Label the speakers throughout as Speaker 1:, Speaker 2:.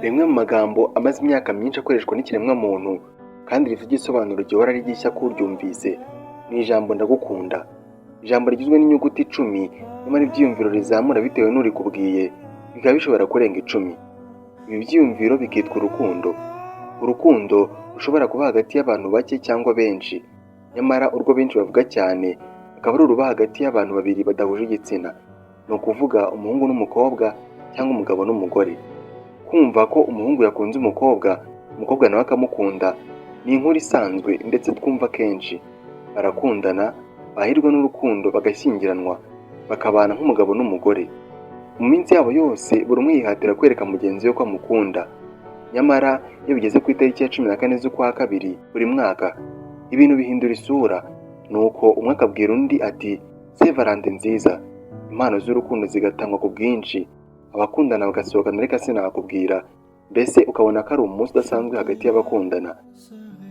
Speaker 1: Rimwe mu magambo amaze imyaka myinshi akoreshwa n'ikiremwamuntu kandi rifite igisobanuro gihora ari gishya k'uryumvise ni ijambo "ndagukunda". Ijambo rigizwe n'inyuguti 10, nyamara ibyiyumviro rizamura bitewe n'urikubwiye bikaba bishobora kurenga 10. Ibi byiyumviro bikitwa urukundo. Urukundo rushobora kuba hagati y'abantu bake cyangwa benshi, nyamara urwo benshi bavuga cyane akaba ari uruba hagati y'abantu babiri badahuje igitsina, ni ukuvuga umuhungu n'umukobwa cyangwa umugabo n'umugore. Kumva ko umuhungu yakunze umukobwa, umukobwa nawe akamukunda, ni inkuru isanzwe ndetse twumva kenshi. Barakundana, bahirwa n'urukundo bagashyingiranwa, bakabana nk'umugabo n'umugore. Mu minsi yabo yose buri umwe yihatira kwereka mugenzi we ko amukunda. Nyamara iyo bigeze ku itariki ya 14 z'ukwa kabiri buri mwaka, ibintu bihindura isura, nuko umwe akabwira undi ati "Saint Valentin nziza", impano z'urukundo zigatangwa ku bwinshi, abakundana bagasohokana, reka sinakubwira, mbese ukabona ko ari umunsi udasanzwe hagati y'abakundana.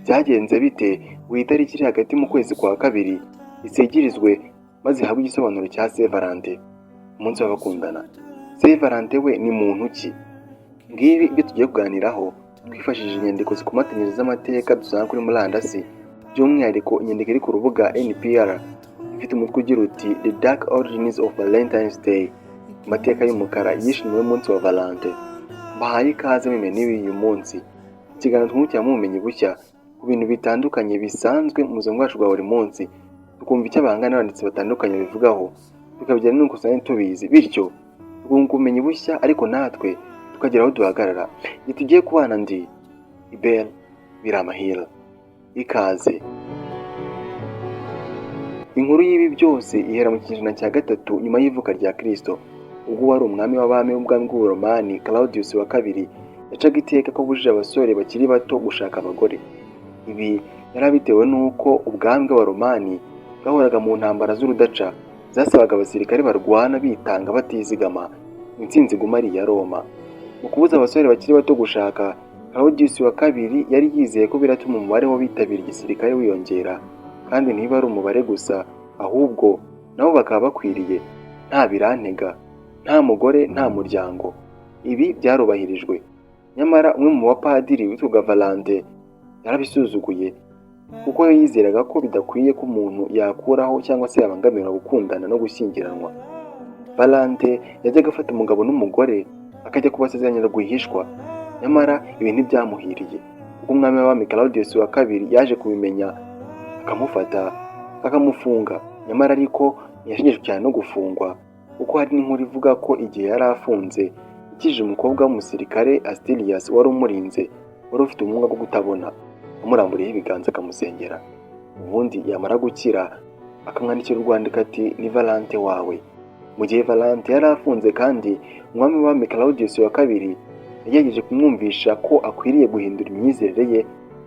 Speaker 1: Byagenze bite ngo iyi tariki iri hagati mu kwezi kwa kabiri isigirizwe maze ihabwe igisobanuro cya Saint Valentin, umunsi w'abakundana? Saint Valentin we ni muntu ki? Ngibi ibyo tugiye kuganiraho twifashishije inyandiko zikomatanyije z'amateka dusanga kuri murandasi, by'umwihariko inyandiko iri ku rubuga NPR ifite umutwe ugira uti "The Dark Origins of Valentine's Day", amateka y'umukara yishimiwe umunsi wa Valentin. Mbahaye ikaze mu menu y'uyu munsi, ikiganiro twungukiramo ubumenyi bushya ku bintu bitandukanye bisanzwe mu buzima bwacu bwa buri munsi, tukumva icyo abahanga n'abanditsi batandukanye babivugaho, tukabigira n'uko usanga tubizi, bityo tukunguka ubumenyi bushya ariko natwe tukagira aho duhagarara. Igihe tugiye kubana, ndi Ibel Biramahira, ikaze. Inkuru y'ibi byose ihera mu kinyejana cya gatatu nyuma y'ivuka rya Kristo, ubwo wari umwami w'abami w'ubwami bw'Uburomani, Claudius wa kabiri, yacaga iteka ko abujije abasore bakiri bato gushaka abagore. Ibi yari abitewe n'uko ubwami bw'Abaromani bwahoraga mu ntambara z'urudaca zasabaga abasirikare barwana bitanga batizigama, intsinzi iguma ari iya Roma. Mu kubuza abasore bakiri bato gushaka, Claudius wa kabiri yari yizeye ko biratuma umubare w'abitabira igisirikare wiyongera, kandi ntiba ari umubare gusa, ahubwo nabo bakaba bakwiriye, nta birantega, nta mugore, nta muryango. Ibi byarubahirijwe, nyamara umwe mu bapadiri witwaga Valente yarabisuzuguye, kuko yizeraga ko bidakwiye ko umuntu yakuraho cyangwa se yabangamira gukundana no gushyingiranwa. Valente yajyaga afata umugabo n'umugore akajya kubasezeranya rwihishwa, nyamara ibi ntibyamuhiriye, kuko umwami w'abami Claudius wa kabiri yaje kubimenya, akamufata akamufunga. Nyamara ariko ntiyashegeshwe cyane no gufungwa, kuko hari n'inkuru ivuga ko igihe yari afunze yakijije umukobwa w'umusirikare Asterius wari umurinze, wari ufite ubumuga bwo kutabona, amuramburiyeho ibiganza akamusengera, ubundi yamara gukira akamwandikira urwandiko ati "Ni Valente wawe". Mu gihe Valente yari afunze kandi, umwami w'abami Claudius wa kabiri yagerageje kumwumvisha ko akwiriye guhindura imyizerere ye,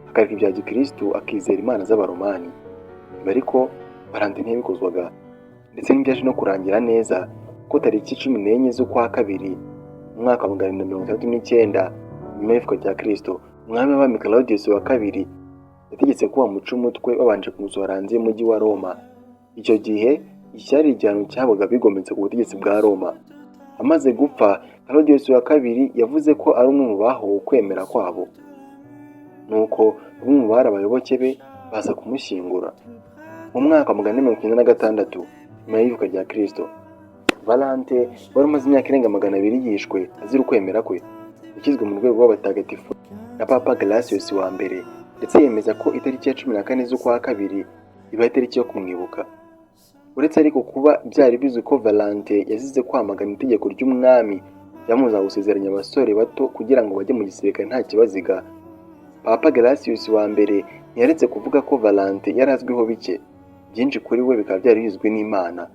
Speaker 1: akareka ibya gikristu akizera imana z'Abaromani. Ibi ariko Valente ntiyabikozwaga, ndetse ntibyaje no kurangira neza, kuko tariki 14 z'ukwa kabiri mu mwaka wa 469 nyuma y'ivuka rya Kristo, umwami w'abami Claudius wa kabiri yategetse ko bamuca umutwe babanje kumusohora hanze y'umujyi wa Roma. Icyo gihe iki cyari igihano cyabaga bigometse ku butegetsi bwa Roma. Amaze gupfa, Claudius wa kabiri yavuze ko ari umwe mu bahowe ukwemera kwabo, nuko bamwe mu bari abayoboke be baza kumushyingura. Mu mwaka wa 496 nyuma y'ivuka rya Kristo, Valente wari umaze imyaka irenga 200 yishwe azira ukwemera kwe, yashyizwe mu rwego rw'abatagatifu na Papa Gelasius wa mbere, ndetse yemeza ko itariki ya 14 z'ukwa kabiri iba itariki yo kumwibuka. Uretse ariko kuba byari bizwi ko Valente yazize kwamagana itegeko ry'umwami ryamubuzaga gusezeranya abasore bato kugira ngo bajye mu gisirikare nta kibaziga, Papa Gelasius wa mbere ntiyaretse kuvuga ko Valente yari azwiho bike, byinshi kuri we bikaba byari bizwi n'Imana.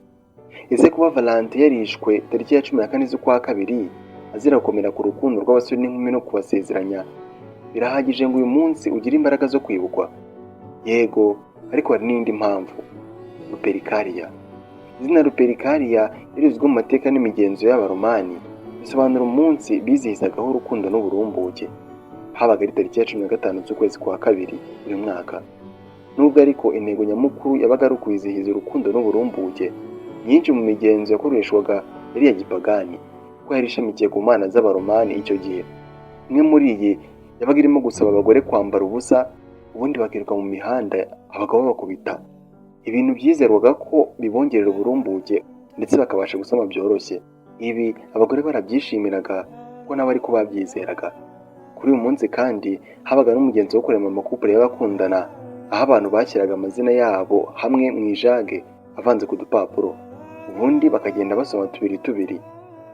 Speaker 1: Ese kuba Valente yarishwe tariki ya 14 z'ukwa kabiri azira gukomera ku rukundo rw'abasore n'inkumi no kubasezeranya birahagije ngo uyu munsi ugire imbaraga zo kwibukwa? Yego, ariko hari n'indi mpamvu: Lupercalia. Izina Lupercalia rizwi mu mateka n'imigenzo y'Abaromani, bisobanura umunsi bizihizagaho urukundo n'uburumbuke. Habaga ari tariki ya 15 z'ukwezi kwa kabiri buri mwaka. Nubwo ariko intego nyamukuru yabaga ari ukwizihiza urukundo n'uburumbuke, myinshi mu migenzo yakoreshwaga yari iya gipagani, kuko yari ishamikiye ku mana z'Abaromani icyo gihe. Imwe muri iyi yabaga irimo gusaba abagore kwambara ubusa, ubundi bakiruka mu mihanda abagabo babakubita, ibintu byizerwaga ko bibongerera uburumbuke ndetse bakabasha gusama byoroshye. Ibi abagore barabyishimiraga kuko nabo ariko babyizeraga. Kuri uyu munsi kandi habaga n'umugenzo wo kurema ama couple y'abakundana, aho abantu bashyiraga amazina yabo hamwe mu ijage avanze ku dupapuro, ubundi bakagenda basoma tubiri tubiri.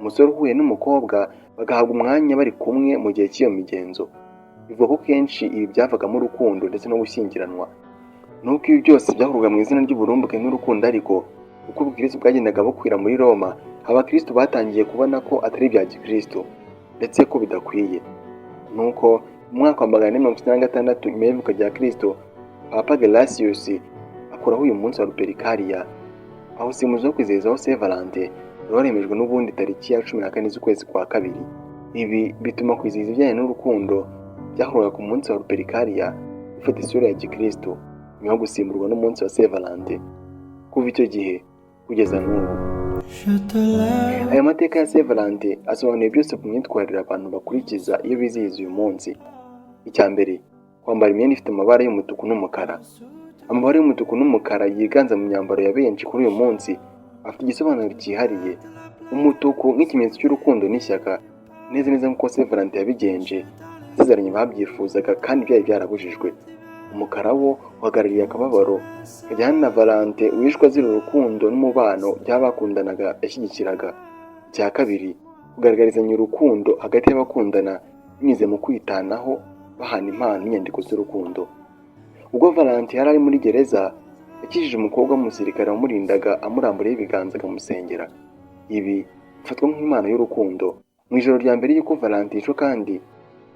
Speaker 1: Umusore uhuye n'umukobwa bagahabwa umwanya bari kumwe mu gihe cy'iyo migenzo. Bivugwa ko kenshi ibi byavagamo urukundo ndetse no gushyingiranwa. Nubwo ibi byose byakorwaga mu izina ry'uburumbuke n'urukundo, ariko uko ubukristo bwagendaga bukwira muri Roma, abakristo batangiye kubona ko atari ibya gikristo ndetse ko bidakwiye. Nuko mu mwaka wa 496 nyuma y'ivuka rya Kristo, Papa Gelasius akuraho uyu munsi wa Lupercalia, awusimbuza wo kwizihizaho Saint Valentin wari waremejwe n'ubundi tariki ya 14 z'ukwezi kwa kabiri. Ibi bituma kwizihiza ibijyanye n'urukundo byakorwaga ku munsi wa Lupercalia bifata isura ya gikristo, nyuma yo gusimburwa n'umunsi wa Saint Valentin kuva icyo gihe kugeza n'ubu.
Speaker 2: Je te lève.
Speaker 1: Aya mateka ya Saint Valentin asobanuye byose ku myitwarire abantu bakurikiza iyo bizihiza uyu munsi. Icya mbere, kwambara imyenda ifite amabara y'umutuku n'umukara. Amabara y'umutuku n'umukara yiganza mu myambaro ya benshi kuri uyu munsi afite igisobanuro cyihariye. Umutuku nk'ikimenyetso cy'urukundo n'ishyaka, neza neza nk'uko Saint Valentin yabigenje, asezeranye babyifuzaga kandi byari byarabujijwe. Umukara wo uhagarariye akababaro kajyana na Valentin wishwe azira urukundo n'umubano by'abakundanaga yashyigikiraga. Icya kabiri, kugaragarizanya urukundo hagati y'abakundana binyuze mu kwitanaho, bahana impano n'inyandiko z'urukundo. Ubwo Valentin yari ari muri gereza, yakijije umukobwa w'umusirikare wamurindaga amuramburiyeho ibiganza akamusengera. Ibi bifatwa nk'impano y'urukundo. Mu ijoro rya mbere y'uko Valentin yicwa kandi,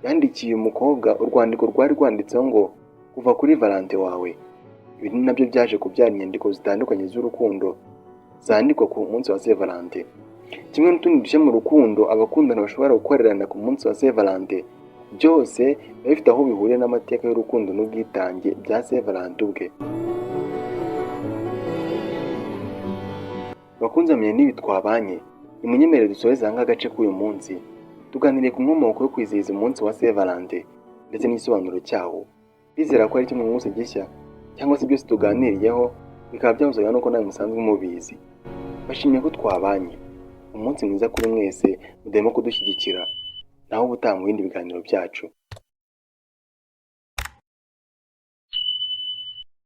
Speaker 1: yandikiye umukobwa urwandiko rwari rwanditseho ngo "Kuva kuri Valentin wawe". Ibi ni nabyo byaje kubyara inyandiko zitandukanye z'urukundo zandikwa ku munsi wa Saint Valentin. Kimwe n'utundi dushya mu rukundo abakundana bashobora gukorerana ku munsi wa Saint Valentin, byose biba bifite aho bihuriye n'amateka y'urukundo n'ubwitange bya Saint Valentin ubwe. Bakunzi bamenye n'ibi twabanye, nimunyemerere dusoreze aha ngaha agace k'uyu munsi. Tuganiriye ku nkomoko yo kwizihiza umunsi wa Saint Valentin ndetse n'igisobanuro cyawo. Bizera ko ari kimwe mwungutse gishya, cyangwa se byose tuganiriyeho bikaba byahuzaga n'uko nawe musanzwe mubizi. Bashimiye ko twabanye. Umunsi mwiza kuri mwese mudahema kudushyigikira. Naho ubutaha mu bindi biganiro byacu.